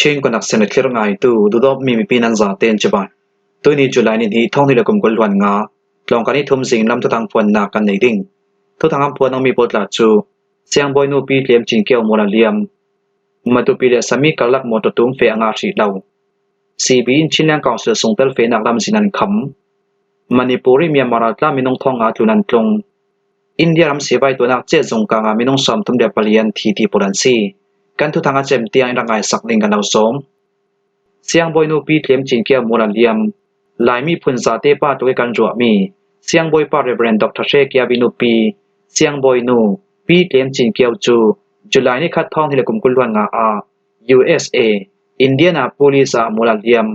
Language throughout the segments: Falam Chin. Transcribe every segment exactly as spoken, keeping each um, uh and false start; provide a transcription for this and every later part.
Chin kuanak sen le thlir ngaitu, dudawpmi mipi nan zaten cibai. Tuni July ni hnih, thawng hnih le kum kul hluan nga, tlawngkani thum zing lam thuthang phuannak kan nei ding. Thuthang an phuan mi pawl tla cu, Siangbawi nupi Tliam Cin Kiau Mual a liam, Matupi le Sami karlak mawtaw tum feh a ngah hrih lo. C B in Chinland Council sungtel fehnak lamzin an kham. Manipur in Myanmar a tla minung thawng nga tlun an tlung. India ram sivai tuahnak cet zung kang ah minung sawmthum le pali an thi ti pawl an si. Kan thuthang a cem tiang in rak ngaisak ding kan lo sawm. Siangbawi nupi Tliam Cin Kiau Mual a liam, Laimi phun zate pa tuk i kan ruahmi Siangbawi pa Reverend Doctor Hre Kiau i nupi, Siangbawi nu Pi Tliam Cin Kiau cu July ni khat, thawng hnih le kum kul hluan nga ah U S A, Indianapolis ah mual a liam.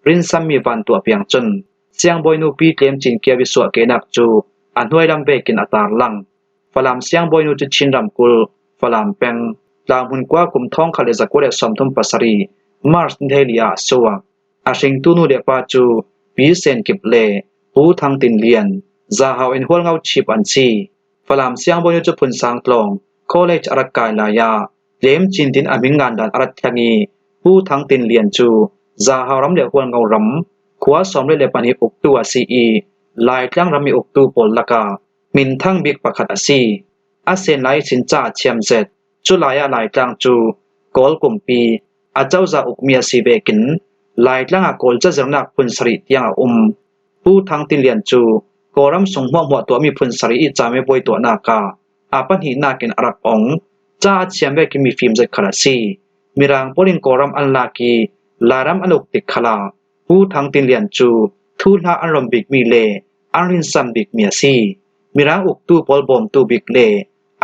Rinsammi vantuah piang cun Siangbawi nupi Tliam Cin Kiau i suahkehnak cu a hnuai lam vekin a tarlang. Falam Siangbawi nu cu Chin ramkulh, Falam peng, Tlau hmunkua kum thawng khat le zakua le sawmthum pasarih, March ni hleili ah a suak. A hringtu nu le pa cu Pi Sen Kip le Pu Thang Tin Lian, Zahau in Hualngo chip an si. Falam Siangbawi nu cu Phunsang Tlawng College a rak kai lai ah Tliam Cin tin a hming ngan dan a rak thleng i, Pu Thang Tin Lian cu Zahau ram le Hualngo ram khua sawmriat le pahnih uktu a si i, Laitlang rammi uktu pawl lakah hminthang bik pakhat a si. A sen lai ihsin ca a thiam zet. Culai ah Laitlang cu Kawl kumpi, a cozah ukmi a si vekin, Laitlang ah Kawl cazirnak phun sarih tiang a um. Pu Thang Tin Lian cu Kawlram sung hmuahhmuah tuahmi phun sarih i camipuai tuahnak ah a pahnihnak in a rak ong. Ca a thiam vekin mifim zet khal a si. Mirang pawl in Kawlram an lak i Lairam an uk tik khalah Pu Thang Tin Lian cu thuhla an rom bikmi le an rinsan bikmi a si. Mirang uktu pawl bawmtu bik le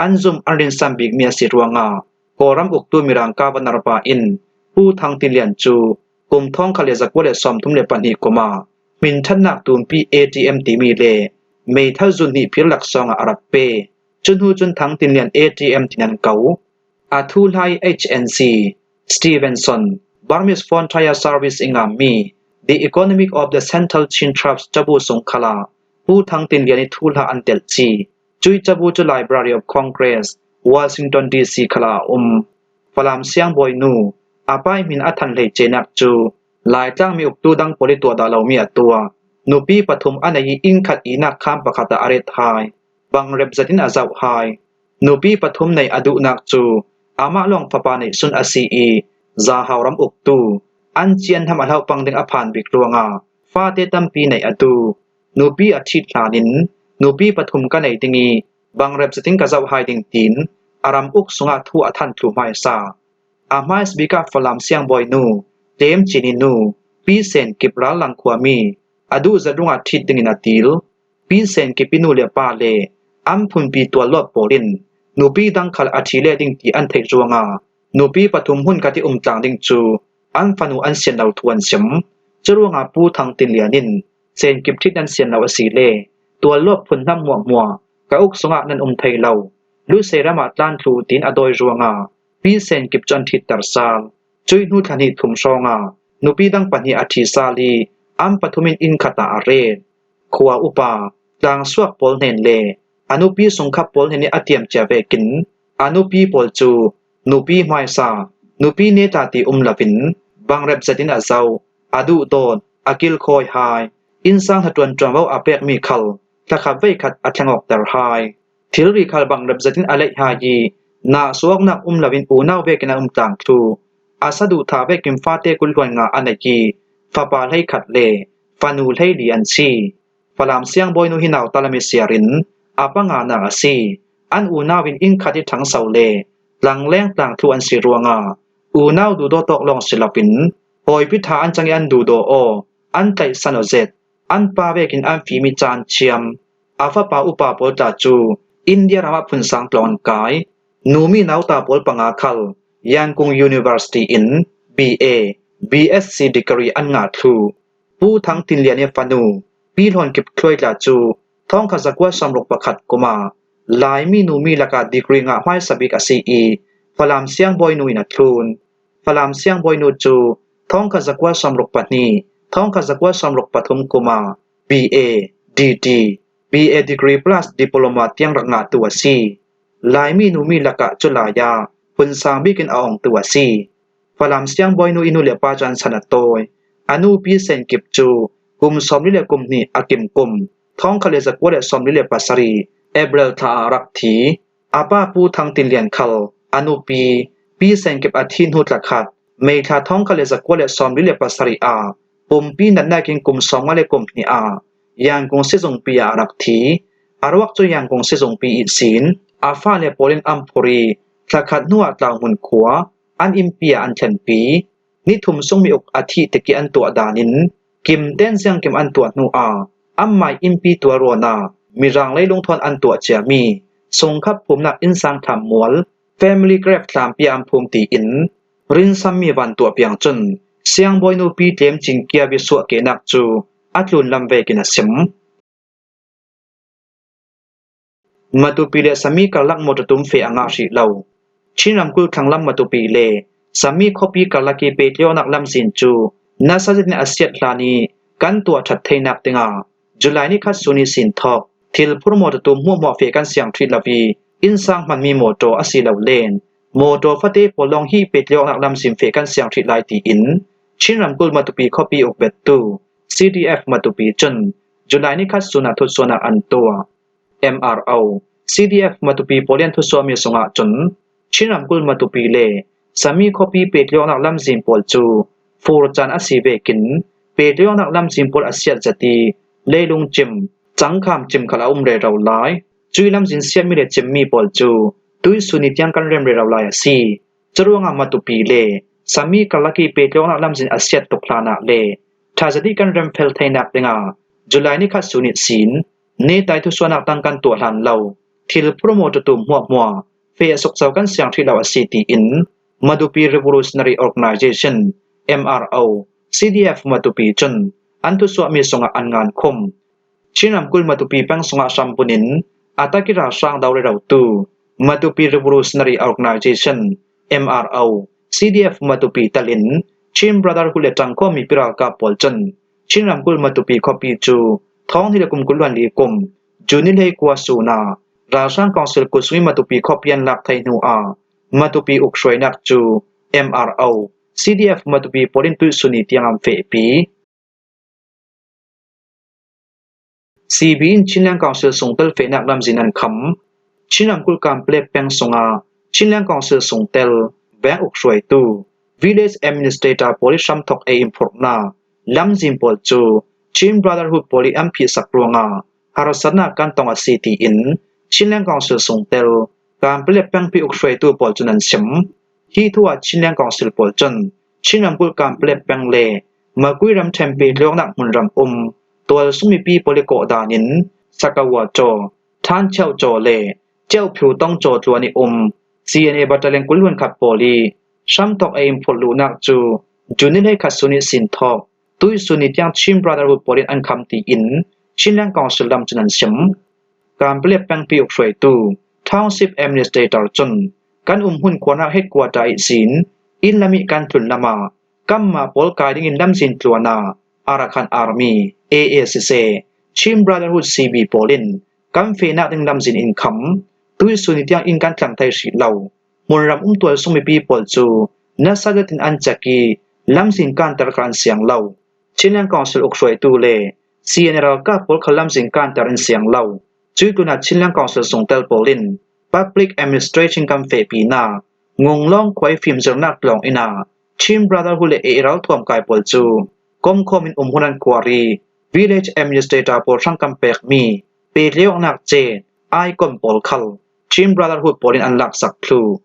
an zumh an rinsan bikmi a si ruangah Kawlram uktu Mirang governor pa in Pu Thang Tin Lian cu kum thawng khat le zakua le sawmthum le pahnih kum ah hminṭhatnak tumpi A T M timi le meithal zun hnih phir laksawng ah a rak pe. Cu hnu cun Thang Tin Lian A T M tin an ko. A thuhla i H N C, Stevenson, Burmese Frontier Service i ngammi The Economic of the Central Chin Tribes cabu sung khalah Pu Thang Tin Lian i thuhla an telh ci. Cui cabu cu Library of Congress, Washington D C khalah a um. Falam Siangbawi nu, a pa i hmin a than hleicenak cu Laitlang mi uktu dang pawl i tuah dah lomi a tuah. Nupi pathum a nei i inn khat ihnak kham pakhat ah a ret hai. Bangrep zetin a zoh hai. Nupi pathum nei a duhnak cu amah lawng fapa neih sun a si i, Zahau ram uktu, an ci an hnam a hloh pang ding a phan bik ruangah fate tampi nei a duh. Nupi a ṭhit hlan in, nupi pathum ka nei ding i, bangrep zetin ka zoh hai ding, tiin a ram uk sungah thu a than thlu hmaisa. A hmaisa bik ah Falam Siangbawi nu, Tliam Cin i nu, Pi Sen Kip rallang khuami, a duh zet ruangah ṭhit dingin a dil. Pi Sen Kip i nu le pa le an phunpi tuallawt pawl in nupi dang khal a ṭhi leh ding ti an theih ruangah nupi pathum hmun khat i um tlang ding cu an fanu an sian lo thu an sim. Curuangah Pu Thang Tin Lian in Sen Kip ṭhit nan sian lo a si le tuallawt phun hnam hmuahhmuah ka uk sungah nan um thei lo. Lusei ram ah tlan thlu tiin a dawi ruangah Pi Sen Kip cu an ṭhitter sal. Cui hnu thla hnih thum hrawngah nupi dang pahnih a ṭhi sal i an pathum in inn khat ah a ret. Khua upa, tlangsuak pawl hnen le a nupi sungkhap pawl hnen i a tiamcia vekin a nupi pawl cu nupi hmaisa, nupi neta ti um loin bangrep zetin a zoh, a duhdawt, a kilkhawi hai, innsang hnaṭuan ṭuanvo a pekmi khal thlakhat veikhat a thleng awkter hai. Thilri khal bangrep zetin a leih hai i nahsuaknak um loin unau vekin a um tlang thlu. A saduhthah vekin fate kul hluan nga a nei i fapa hleikhat le fanu hleili an si. Falam Siangbawi nu hi nauta lam i siarin a panganak a si. An unau in inn khat i ṭhangso le tlangleng tlang thlu an si ruangah unau duhdaw tawk lawng si loin hawipi ṭha an cang i an duhdaw aw, an tlaihsan aw zet. An pa vekin an fim i ca an thiam. A fapa upa pawl tla cu India ram ah Phunsang Tlawng an kai. Numi nauta pawl panga khal Yangon University in B A, B S C degree an ngah thlu. Pu Thang Tin Lian i fanu Pi Hlawn Kip Thluai tla cu thawngkhat zakua sawmruk pakhat kum ah Laimi numi lakah degree ngah hmaisa bik a si i Falam Siangbawi nu in a thlun. Falam Siangbawi nu cu thawngkhat zakua sawmruk pahnih, thawngkhat zakua sawmruk pathum kum ah B A, D D, B A degree plus diploma tiang rak ngahtu a si. Laimi numi lakah cu lai ah Phunsang bikin a ongtu a si. Falam Siangbawi nu i nu le pa cu an san a tawi. A nupi Senkip cu kum sawmli le kum hnih a kim kum, thawngkhat le zakua le sawmli le pasarih April thla ah a rak thi. A pa Pu Thang Tin Lian khal a nupi Pi Senkip a thi hnu thlakhat May thla thawngkhat le zakua le sawmli le pasarih ah pumpi natnak in kum sawmnga le kum hnih ah Yangon sizungpi ah a rak thi. A ruak cu Yangon sizungpi ihsin a fale pawl in an phurh i thlakhat hnuah Tlauhmun khua an innpi ah an thlenpi. Ni thum sung mi uk a thih tikih an tuah dan in kim ten ziangkim an tuah hnu ah anmai innpi tualruan ah Mirang leilung thawn an tuah ciami sungkhap phumnak innsang thlam mual Family Grave tlampi ah an phum tiin rinsammi vantuah piang cun Siangbawi nupi Tlem Cin Kia Visuah kehnak cu a tlunlam vekin a sim. Matupi le Sami karlak mawṭaw tum feh a ngah hrih lo. Chin ramkulh thlanglam Matupi le Sami khuapi karlak i pehtlaihawknak lamzin cu nasa zetin a siat hlan i kan tuah ṭhat theinak dingah July ni khat sun ihsin thawk thil phur mawṭaw tum hmuahhmuah feh kan siang ṭhih lo i innsang hmanmi mawṭaw a si lo len mawṭaw fate pawl lawng hi pehtlaihawknak lamzin feh kan siang ṭhih lai tiin Chin ramkulh Matupi khuapi uk bettu C D F Matupi cun July ni khat sun ah thutsuahnak an tuah. M R O, C D F Matupi pawl in thusuahmi sungah cun Chin ramkulh Matupi le Sami khuapi pehtlaihawknak lamzin pawl cu fur caan a si vekin pehtlaihawknak lamzin pawl a siat zet i leilung cim, cangkham cim khal a um rero lai. Cui lamzin siatmi le cimmi pawl cu tuihsun i tiang kan rem rero lai a si. Curuangah Matupi le Sami karlak i pehtlaihawknak lamzin a siat tuk hlanah le ṭha zet i kan remfel theinak dingah July ni khat sun ihsin netai thusuahnak dang kan tuah hlan lo thil phur mawṭaw tum hmuahhmuah feh a sukco kan siang ṭhih lo a si tiin Matupi Revolutionary Organization, M R O, C D F Matupi cun an thusuahmi sungah an ngan khum. Chin ramkulh Matupi peng sungah hram bunin a tak i ralhrang do rerotu Matupi Revolutionary Organization, M R O, C D F Matupi telin Chin Brotherhood le ṭangkhawm mipi ralkap pawl cun Chin ramkulh Matupi khuapi cu thawng hnih le kum kul hluan li kum June ni hlei kua sun ah ralhrang council kut sung i Matupi khuapi an lak thei hnu ah Matupi ukhruainak cu M R O, C D F Matupi pawl in tuihsun i tiang an fehpi. C B in Chinland Council sungtel fehnak lamzin an kham. Chin ramkulh Kanpetlet peng sungah Chinland Council sungtel, bank ukhruaitu, village administrator pawl i hramthok ei in phurhnak lamzin pawl cu Chin Brotherhood pawl i an phihsak ruangah harsatnak kan tong a si tiin Chinland Council sungtel, Kanpetlet pengpi ukhruaitu pawl cun an sim. Hi thu ah Chinland Council pawl cun Chin ramkulh Kanpetlet peng le Makui ramṭhen pehtlaihawknak hmunram um tualsung mipi pawl i kawhdan in Sakawa Caw, Than Chiau Caw le Chiau Phiu Tong Caw tluan i um C N A Battalion kul hluan khat pawl i hramthok ei in phurh luhnak cu June ni hlei khat sun ihsin thawk tuihsun i tiang Chin Brotherhood pawl in an kham tiin Chinland Council lam cun an sim. Kanpetlet pengpi ukhruaitu Township Administrator cun kan umhmun khuanak headquarter ihsin inn lam i kan tlun lamah kanmah pawl kai dingin lamzin tluan ah Arakan Army, A A siseh, Chin Brotherhood C B pawl in kan fehnak ding lamzin in kham. Tuihsun i tiang inn kan tlang thei hrih lo. Hmunram um tualsung mipi pawl cu nasa zetin an cek i lamzin kanter kha an siang lo. Chinland Council ukhruaitu le C N A ralkap pawl khal lamzin kanter in siang lo. Cui tlunah Chinland Council sungtel pawl in Public Administration kan fehpinak Ngunglawng khua i fimzirnak tlawng inn ah Chin Brotherhood le A A ralthuam kai pawl cu komkhawm in umhmun an khuar i Village Administrator pawl hrang kan pekmi pehtlaihawknak cet, icon pawl khal Chin Brotherhood pawl in an laksak thluh.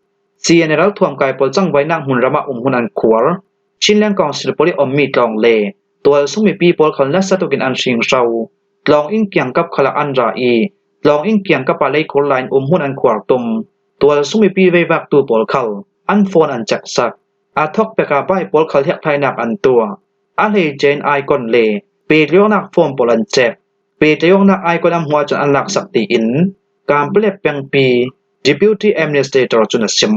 C N A ralthuam kai pawl cangvaihnak hmunram ah umhmun an khuar. Chinland Council pawl i ommi tlawng le tualsung mipi pawl khal nasa tukin an hring hro. Tlawng inn kiangkap khalah an ra i tlawng inn kiangkap ah leikhur lai in umhmun an khuar tum. Tualsung mipi veivaktu pawl khal an phone an ceksak. A thawkpek ah bai pawl khal hiakthlainak an tuah. A hleice in icon le pehtlaihawknak phone pawl an cek. Pehtlaihawknak icon an hmuh ahcun an laksak tiin Kanpetlet pengpi Deputy Administrator cun a sim.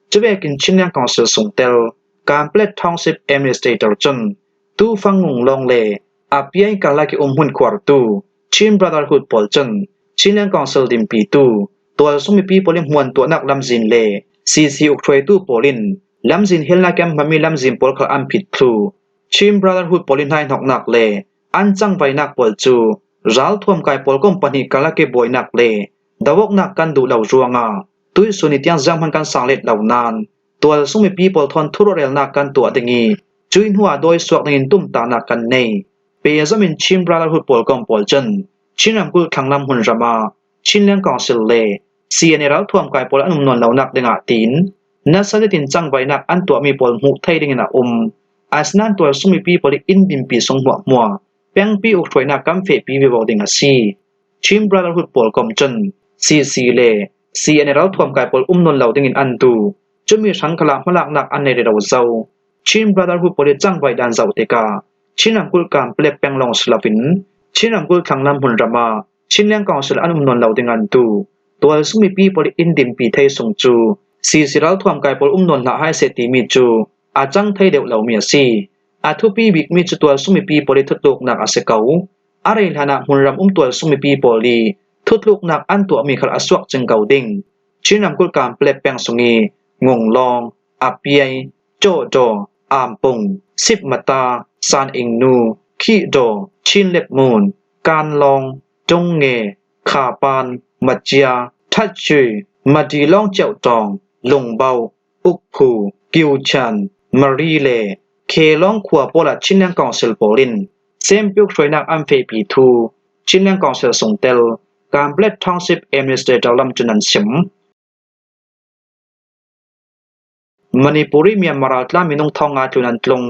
Cuvekin Chinland Council sungtel Kanpetlet Township Administrator cun Tufang Ngunglawng le a piai karlak i umhmun khuartu Chin Brotherhood pawl cun Chinland Council dinpitu tualsung mipi pawl i hmuantuahnak lamzin le C C ukhruaitu pawl in lamzin helna kem hmami lamzin pawl khal an phit thlu. Chin Brotherhood pawl i hnaihnawknak le an cangvainak pawl cu ralthuam kai pawl kom pahnih karlak i buainak le doawknak kan duh lo ruangah tuihsun i tiang zianghman kan sang let lo nain tualsung mipi pawl thawn thurawhrelnak kan tuah ding i cuih hnuah dawi suak dingin tumtahnak kan nei. Pehzom in Chin Brotherhood pawl kom pawl cun Chin ramkulh thlanglam hmunram ah Chinland Council le C N A ralthuam kai pawl an um nawn lonak dingah tiin nasa zetin cangvainak an tuahmi pawl hmuh thei dingin a um. Asinain tualsung mipi pawl i inn dinpi sung hmuahhmuah pengpi ukhruainak kan fehpi vivo ding a si. Chin Brotherhood pawl kom cun C C le C N A ralthuam kai pawl um nawn lo dingin an duh. Cumi hrang khalah hmalaknak an nei rero zo. Chin Brotherhood pawl i cangvai dan zoh tikah Chin ramkulh Kanpetlet peng lawng si loin Chin ramkulh thlanglam hmunram ah Chinland Council an um nawn lo ding an duh. Tualsung mipi pawl i inn dinpi thei sung cu C C ralthuam kai pawl um nawn hlah hai seh timi cu a cang thei deuh lomi a si. A thupi bikmi cu tualsung mipi pawl i thutluknak a si ko. A rei hlanah hmunram um tualsung mipi pawl i thutluknak an tuahmi khal a suak cing ko ding. Chin ramkulh Kanpetlet peng sung i Ngunglawng, Apiai, Cawdaw, Ampung, Sipmata, San Ingnu, Khihdaw, Chin Lepmun, Kanlawng, Tungnge, Khapan, Macia, Thatchui, Madilawng Ceuhtawng, Lungbo, Ukphu, Kiuchan, Mari le Khelawng khua pawl ah Chinland Council pawl in sempiuk hruainak an fehpi thu Chinland Council sungtel Kanpetlet Township Administrator lam cun an sim. Manipur i Myanmar raltlan minung thawng nga tlun an tlung.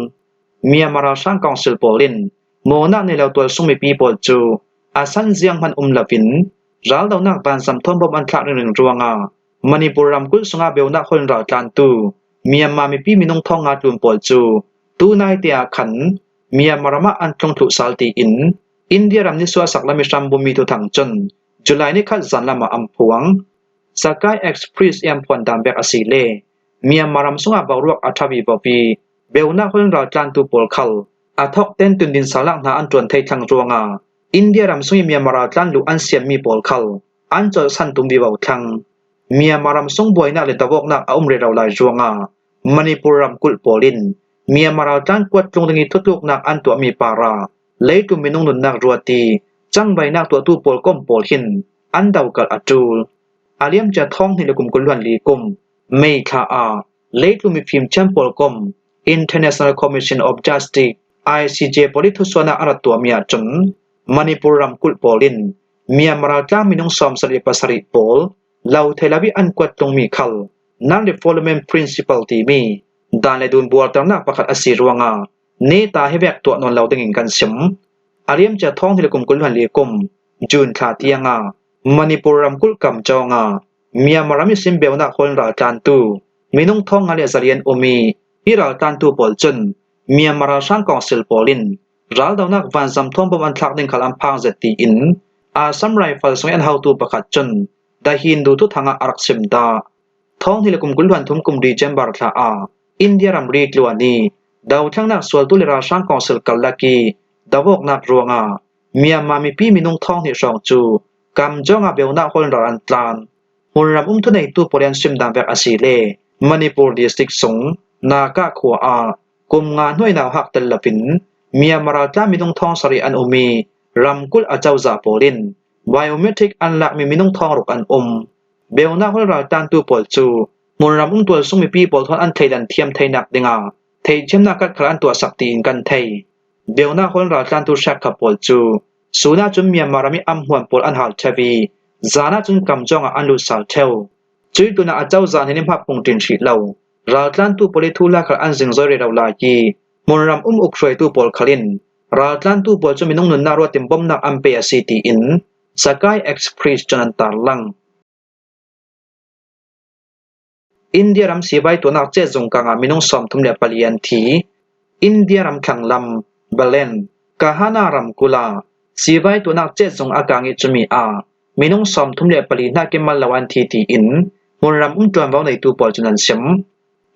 Myanmar ralhrang council pawl in mawhnak nei lo tualsung mipi pawl cu a san zianghman um loin raldonak vanzam thawn bawm an thlak ringring ruangah Manipur ramkulh sungah beunak hawl in raltlantu Myanmar mipi minung thawng nga tlun pawl cu tunaite ah khan Myanmar ram ah an tlung thluh sal tiin India ram nisuahsak lam i hrambunmi thuthang cun July ni khat zanlam ah an phuang. Sakai Express i an phuan dan bek a si le Myanmar ram sungah boruak a ṭha vivo i beunak hawl in raltlantu pawl khal a thawkten tundin salak hna an ṭuan thei thlang ruangah India ram sung i Myanmar raltlan luh an siammi pawl khal an colhsan tum vivo thlang. Myanmar ram sung buainak le doawknak a um rero lai ruangah Manipur ramkulh pawl in Myanmar raltlan kuat tlung ding i thutluknak an tuahmi parah leitlun minung nunnak ruat i cangvainak tuahtu pawl kom pawl hin an dokalh a ṭul. A liamcia thawng hnih le kum kul hluan li kum May thla ah leitlun mifimthiam pawl kom International Commission of Justice, I C J, pawl i thusuahnak a rak tuahmi ahcun Manipur ramkulh pawl in Myanmar raltlan minung sawmsarih le pasarih pawl lo thei lo i an kuat tlungmi khal non-refoulement principle timi dan le dun buarternak pakhat a si ruangah neta hi vek tuah nawn lo dingin kan sim. A liamcia thawng hnih le kum kul hluan li kum June thla tiangah Manipur ramkulh Kamjong ah Myanmar ram ihsin beunak hawl in raltlantu minung thawng nga le zali an um i hi raltlantu pawl cun Myanmar ralhrang council pawl in raldonak vanzam thawn bawm an thlak ding khal an phang zet tiin Assam Rifle sung i an hotu pakhat cun The Hindu thuthang ah a rak sim dah. Thawng hnih le kum kul hluan thum kum December thla ah India ramri tluan i dothlengnak sualtu le ralhrang council karlak i doawknak ruangah Myanmar mipi minung thawng hnih hrawng cu Kamjong ah beunak hawl in ral an tlan. Hmunram um thuneitu pawl i an sim dan vek a si le Manipur district sung Naka khua ah kum nga hnuai nauhak tel loin Myanmar raltlan minung thawng sarih an um i ramkulh acozah pawl in biometric an lakmi minung thawng ruk an um. Beunak hawl raltlantu pawl cu hmunram um tualsung mipi pawl thawn an thleidan thiam theinak dingah theihthiamnak kat khal an tuahsak tiin kan thei. Beunak hawl raltlantu hrekkhat pawl cu sun ahcun Myanmar ram i amhmuan pawl an hal ṭheu i zan ahcun Kamjong ah an lut sal ṭheu. Cuih tlunah acozah hnen i hmapung ṭin hrih lo raltlantu pawl i thuhla khal an zingzoi rero lai i hmunram um ukhruaitu pawl khal in raltlantu pawl cu minung nunnak ruat in bawmhnak an pe a si tiin Sakai Express cun an tarlang. India ram sivai tuahnak cetzung kangah minung sawmthum le pali an thi. India ram thlanglam Belen, Kahana ramkulh ah sivai tuahnak cetzung a kang i cumi ah minung sawmthum le pali hnakin mal lo an thi tiin hmunram um ṭuanvo neitu pawl cun an sim.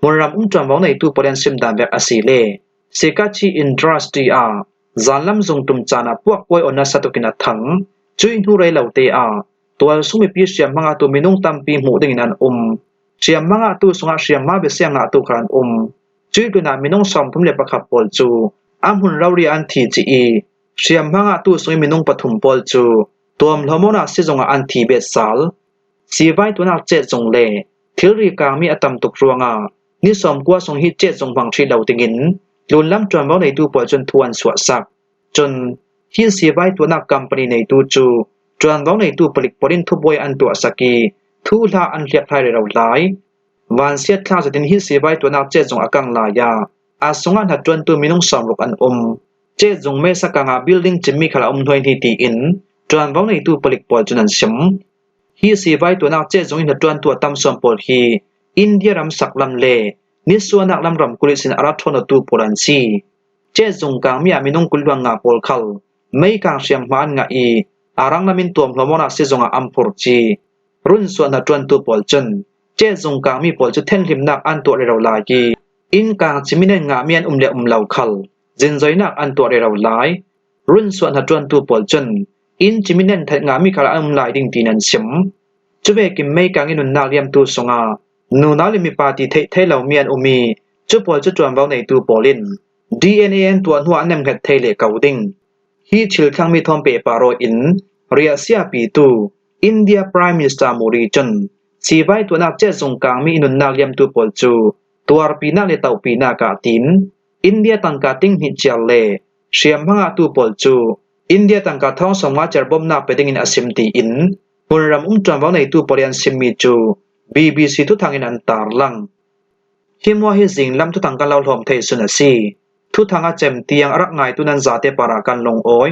Hmunram um ṭuanvo neitu pawl i an sim dan vek a si le Sikachi Industry ah zanlam zung ṭum caan ah puakpuai aw nasa tukin a thang. Cuih hnu rei lo te ah tualsung mipi hriamhma ngahtu minung tampi hmuh dingin an um. Hriamhma ngahtu sungah hriamhma besia ngahtu khal an um. Cuih tlunah minung sawmthum le pakhat pawl cu a hmun rori ah an thi ci i, hriamhma ngahtu sungin minung pathum pawl cu tuamhlawmawknak sizung ah an thi bet sal. Sivai tuahnak cetzung le thilri kangmi a tam tuk ruangah ni sawmkua sung hi cetzung hmang ṭhih lo dingin tlunlam ṭuanvo neitu pawl cun thu an suahsak. Cun hi sivai tuahnak company neitu cu ṭuanvo neitu palik pawl in thubuai an tuahsak i, thuhla an hliak hlai rero lai. Vansiat thlak zetin hi sivai tuahnak cetzung a kang lai ah a sungah hnaṭuantu minung sawmruk an um. Cetzung mesa kangah building cimmi khal a um hnuai hi tiin ṭuanvo neitu palik pawl cun an sim. Hi sivai tuahnak cetzung i hnaṭuantu a tam sawn pawl hi India ram saklam le nisuahnak lam ramkulh ihsin a ra ṭhawnawtu pawl an si. Cetzung kangmi ah minung kul hluan nga pawl khal meikang hriamhma an ngah i, a ranglamin tuamhlawmawknak sizung ah an phurci. Runsuah hnaṭuantu pawl cun cetzung kangmi pawl cu thenhlimnak an tuah rero lai i, innkang cimin an ngahmi an um le um lo khal zinzoinak an tuah rero lai. Runsuah hnaṭuantu pawl cun inn cimin an that ngahmi khal an um lai ding tiin an sim. Cuvekin meikang i nunnak liamtu sungah nunau le mipa ti theih thei lomi an um i, cu pawl cu ṭuanvo neitu pawl in D N A an tuah hnuah an nemhnget thei leh ko ding. Hi thil thlangmi thawn pehpar aw in riahsiapitu India Prime Minister Modi cun sivai tuahnak cetzung kangmi i nunnak liamtu pawl cu tuarpinak le tohpinak ah tiin India tangka ting hnih ciar le hriamhma ngahtu pawl cu India tangka thawng sawmnga ciar bawmhnak pe dingin a sim tiin hmunram um ṭuanvo neitu pawl i an simmi cu B B C thuthang in an tarlang. Hi hmuah hi zinglam thuthang kan lo hlawm thei sun a si. Thuthang a cem tiang a rak ngaitu nan zate parah kan lungawi.